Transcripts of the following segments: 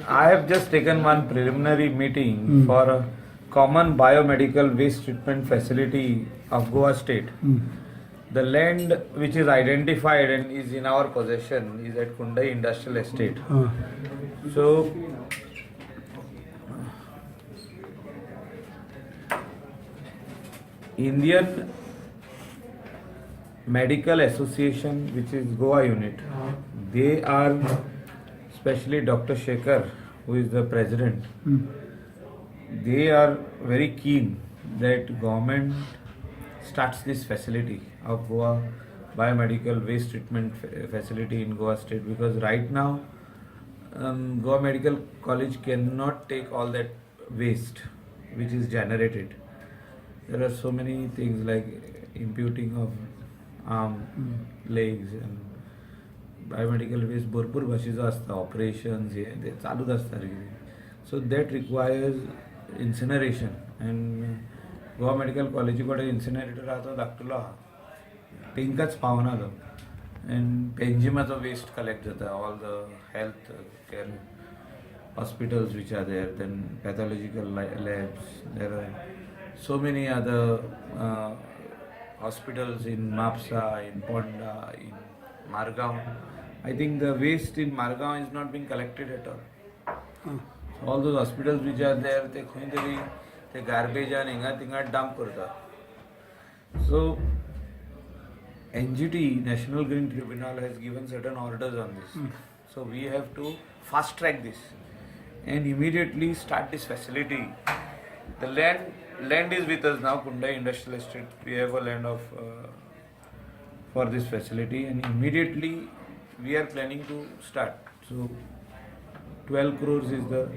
I have just taken one preliminary meeting for a common biomedical waste treatment facility of Goa State. The land which is identified and is in our possession is at Kundai Industrial Estate. हां. So Indian Medical Association, which is Goa unit, they are, especially Dr. Shekhar, who is the president, they are very keen that government starts this facility of Goa biomedical waste treatment facility in Goa state, because right now Goa Medical College cannot take all that waste which is generated. There are so many things like imputing of arm, legs and biomedical waste भरपूर भाशेचो आसता, operations हे ते चालूच आसता रे. So that requires incineration and Goa medical कॉलेजी कडेन इन्सिनरेटर आहा, तो धाकटुलो आहा, तेंकांच पावना तो. एंड पेंजिमाचो वेस्ट कलेक्ट जाता, all the health care hospitals which are there, then pathological labs, there are so many other hospitals in Mapsa, in Ponda, in Margaon. I think the waste in Margaon is not being collected at all. So all those hospitals which are there, ते खंय तरी ते गार्बेजान हिंगा थिंगा dump करता. So NGT, National Green Tribunal, has given certain orders on this. So we have to fast track this and immediately start this facility. The land is with us now, Kundai Industrial Estate. We have a land of for this facility, and immediately we are planning to start. So 12 crores is the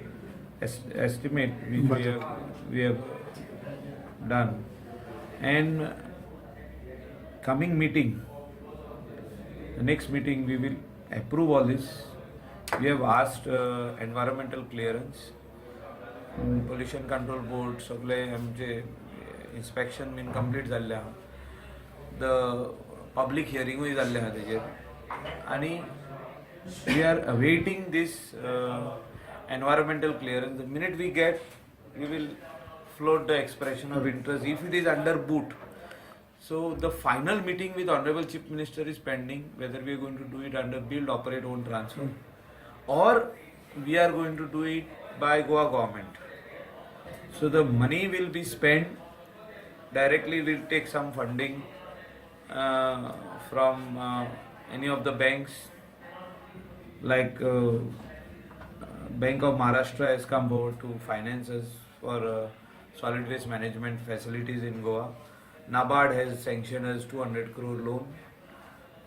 estimate which we have done, and coming meeting, the next meeting, we will approve all this. We have asked environmental clearance, pollution control board, सगळे आमचे inspection बीन complete जाल्ले आहा, the public हियरिंगूय जाल्लें आहा तेजेर, आनी we are awaiting this environmental clearance. The minute we get, we will float the expression of interest if it is under BOOT. So the final meeting with Honorable Chief Minister is pending, whether we are going to do it under build, operate, own, transfer, or we are going to do it by Goa government. So the money will be spent directly. We'll take some funding from any of the banks, like Bank of Maharashtra has come forward to finance us for solid waste management facilities in Goa. NABARD has sanctioned us 200 crore loan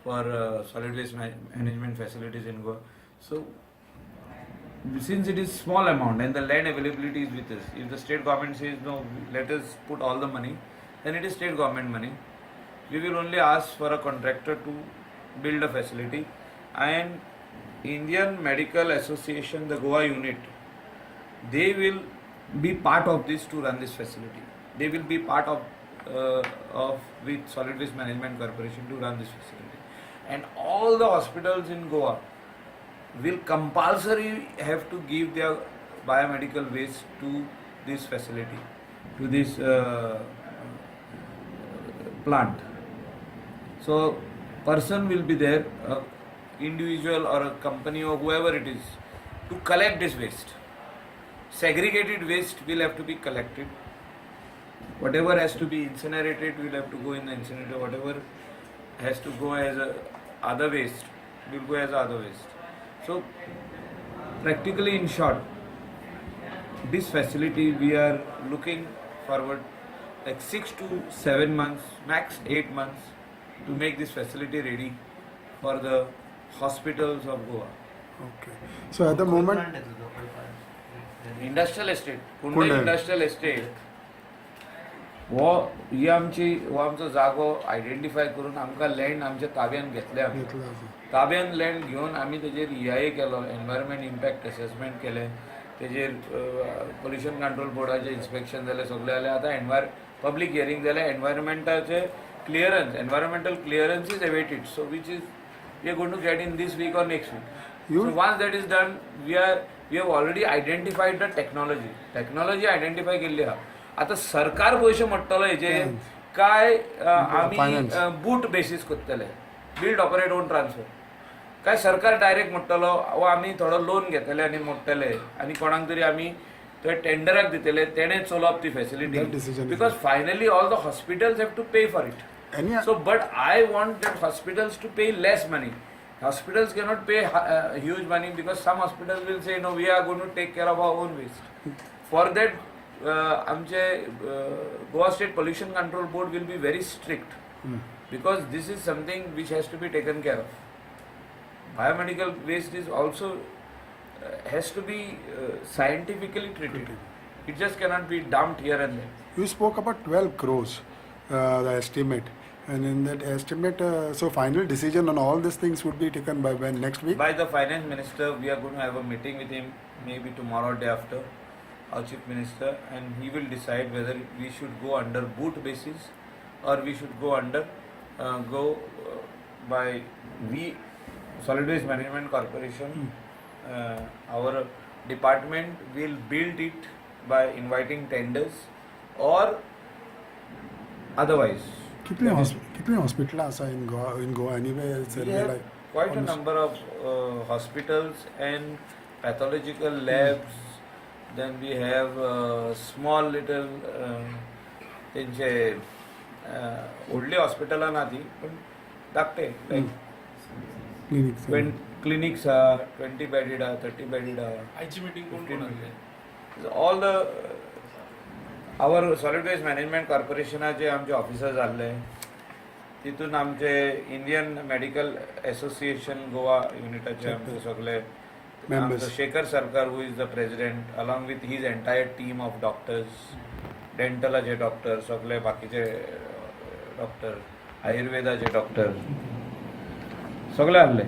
for solid waste management facilities in Goa. So since it is small amount and the land availability is with us, if the state government says, "No, let us put all the money," then it is state government money. We will only ask for a contractor to build a facility, and Indian Medical Association, the Goa unit, they will be part of this to run this facility. They will be part of with Solid Waste Management Corporation to run this facility, and all the hospitals in Goa will compulsory have to give their biomedical waste to this facility, to this plant. So, person will be there, a individual or a company or whoever it is, to collect this waste. Segregated waste will have to be collected. Whatever has to be incinerated will have to go in the incinerator. Whatever has to go as a other waste will go as other waste. So, practically, in short, this facility we are looking forward like 6 to 7 months, max 8 months, to make this facility ready for the hospitals of Goa. Okay, so at the moment industrial estate, Kundai Kundai. Industrial estate. हो ही आमची, हो आमचो जागो identify करून आमकां land आमच्या ताब्यान घेतले आमी. घेतलं आसा. ताब्यान लँड घेवन आमी तेजेर ईआयए केलो, एनवायरमेंट इम्पॅक्ट असेसमेंट केलें, तेजेर पोल्युशन कंट्रोल बोर्डाचें इन्स्पेक्शन जालें, सगळें जालें. आतां एनवायर पब्लीक हियरींग जालें, एनवायरमेंटाचें clearance, environmental clearance is awaited, so which is we are going to get in this week or next week. So once that is done, we are We have already identified the technology. Technology identify केल्ली आहा. आतां सरकार पयशे मोडटलो हेजेर काय आमी Finance. Boot basis करतले, build operate own transfer, काय सरकार डायरेक्ट मोडटलो वा आमी थोडो लोन घेतले आनी मोडटले आनी कोणाक तरी आमी थंय टेंडराक दितले, तेणें चलोवप ती facility? That decision is- Because finally all the hospitals have to pay for it. Any So, but I want that hospitals to pay less money. Hospitals cannot pay huge money because some hospitals will say, "No, we are going to take care of our own waste." For that, आमचे Goa State Pollution Control Board will be very strict because this is something which has to be taken care of. Biomedical waste is also has to be scientifically treated. It just cannot be dumped here and there. You spoke about 12 crores, the estimate. And in that estimate, so final decision on all these things would be taken by when? Next week? By the finance minister, we are going to have a meeting with him maybe tomorrow or day after, our chief minister, and he will decide whether we should go under boot basis or we should go under go by we Solid Waste Management Corporation. Our department will build it by inviting tenders or otherwise. कितले हॉस्पिटलां आसा in Goa anyway? We have like quite a number of hospitals and pathological labs. Then we have small little तेंचे व्हडली हॉस्पिटलां ना ती, पण धाकटे लायक क्लिनिक्स. क्लिनिक्स आहा, 20 बेडीड आहा, 30 बेडीड आहा. आयची मिटींग कोण कोण आसले? All the our Solid Waste Management कॉर्पोरेशनाचे आमचे ऑफिसर्स आहले. तितून आमचे इंडियन मेडिकल एसोसिएशन गोवा युनिटाचे आमचे सगळे Members. आमचो शेखर सरकार, who is the president, along with his entire team of doctors, डेंटलाचे doctor, सगळे बाकीचे डॉक्टर, आयुर्वेदाचे डॉक्टर, सगळे आहले.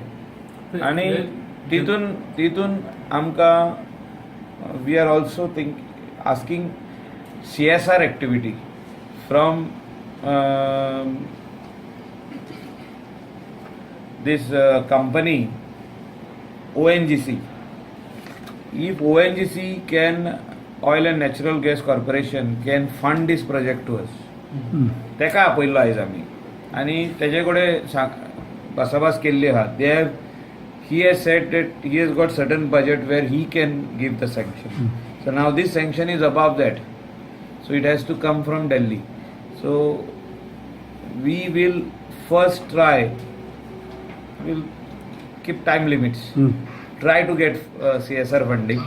आनी तितून आमकां we are also think asking CSR activity from this company ONGC. If ONGC can, Oil and Natural Gas Corporation can fund this project to us, तेका आपयल्लो आयज आमी आनी तेजे कडेन भासाभास केल्ली आहा. They have he has said that he has got certain budget where he can give the sanction. So now this sanction is above that, so it has to come from Delhi. So we will first try, will keep time limits, try to get CSR funding.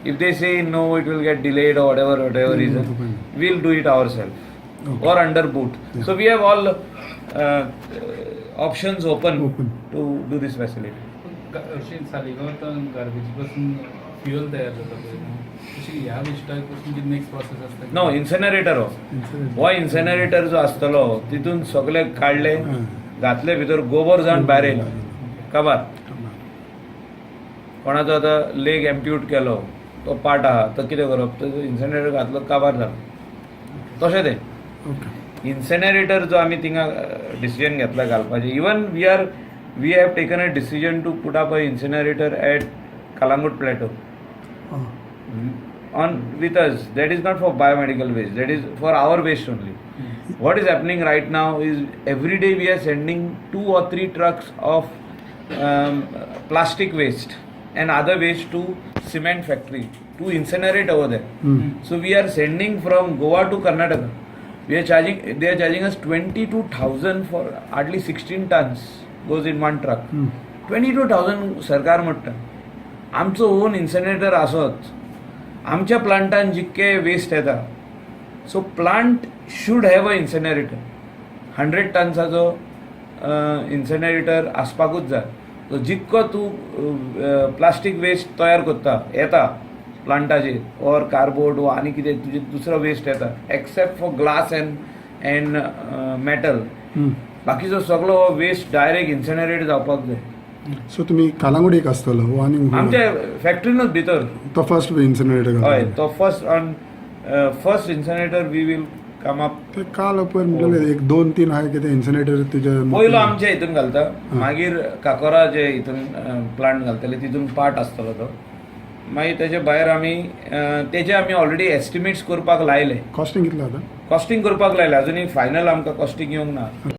If they say no, it will get delayed or whatever, whatever reason, we'll do it ourselves or under boot. So we have all options open, Open. To do this facility. अशी सालिगांव आतां गार्बेजी पासून fuel तयार जाता पळय न्हू, तशी ह्या Vista पासून कितें नेक्स्ट प्रोसेस आसता? नो, इन्सेनरेटर हो. हो इन्सेनरेटर जो आसतलो, तितून सगळे काडले, घातले भितर, गोबर जावन भायर येयलो, काबार. कोणाचो आतां लेग एम्प्यूट केलो, तो पार्ट आहा, तो कितें करप? तो इन्सेनरेटर घातलो, काबार जालो. तशें तें. इन्सेनरेटर जो आमी थिंगा डिसिजन घेतला घालपाचें, even we have taken a decision to put up a incinerator at Calangute Plateau on with us. That is not for biomedical waste, that is for our waste only. What is happening right now is every day we are sending two or three trucks of plastic waste and other waste to cement factory to incinerate over there. So we are sending from Goa to Karnataka. We are charging they are charging us 22,000 for hardly 16 tons goes in one truck. 22,000 सरकार म्हणटा. आमचो own incinerator आसत, आमच्या प्लांटान जितके waste येता, so plant should have a incinerator. 100 टन्साचो incinerator आसपाकूच जाय. So जितको तूं plastic waste तयार करता, येता प्लांटाचेर ऑर कार्डबोर्ड वा आनी कितें तुजें दुसरो वेस्ट येता, except for glass and metal, बाकीचो सगळो वेस्ट डायरेक्ट इन्सिनरेट जावपाक जाय. सो तुमी कालांगुट एक आसतलो हो आनी आमच्या फॅक्टरीनूच भितर. तो फर्स्ट इन्सिनरेटर? हय, तो first on first incinerator we will come up. ते काल पयर म्हणलेले एक दोन तीन आहे कितें इन्सिनरेटर तुजे. पयलो आमच्या हितून घालता, मागीर काकोरा जे हितून प्लांट घालतले, तितून पार्ट आसतलो तो. मागीर तेजे भायर आमी तेजे आमी ऑलरेडी एस्टिमेट्स करपाक लायले. कॉस्टिंग कितलो जाता? कॉस्टिंग करपाक लायले, अजुनूय फायनल आमकां कॉस्टिंग येवंक ना.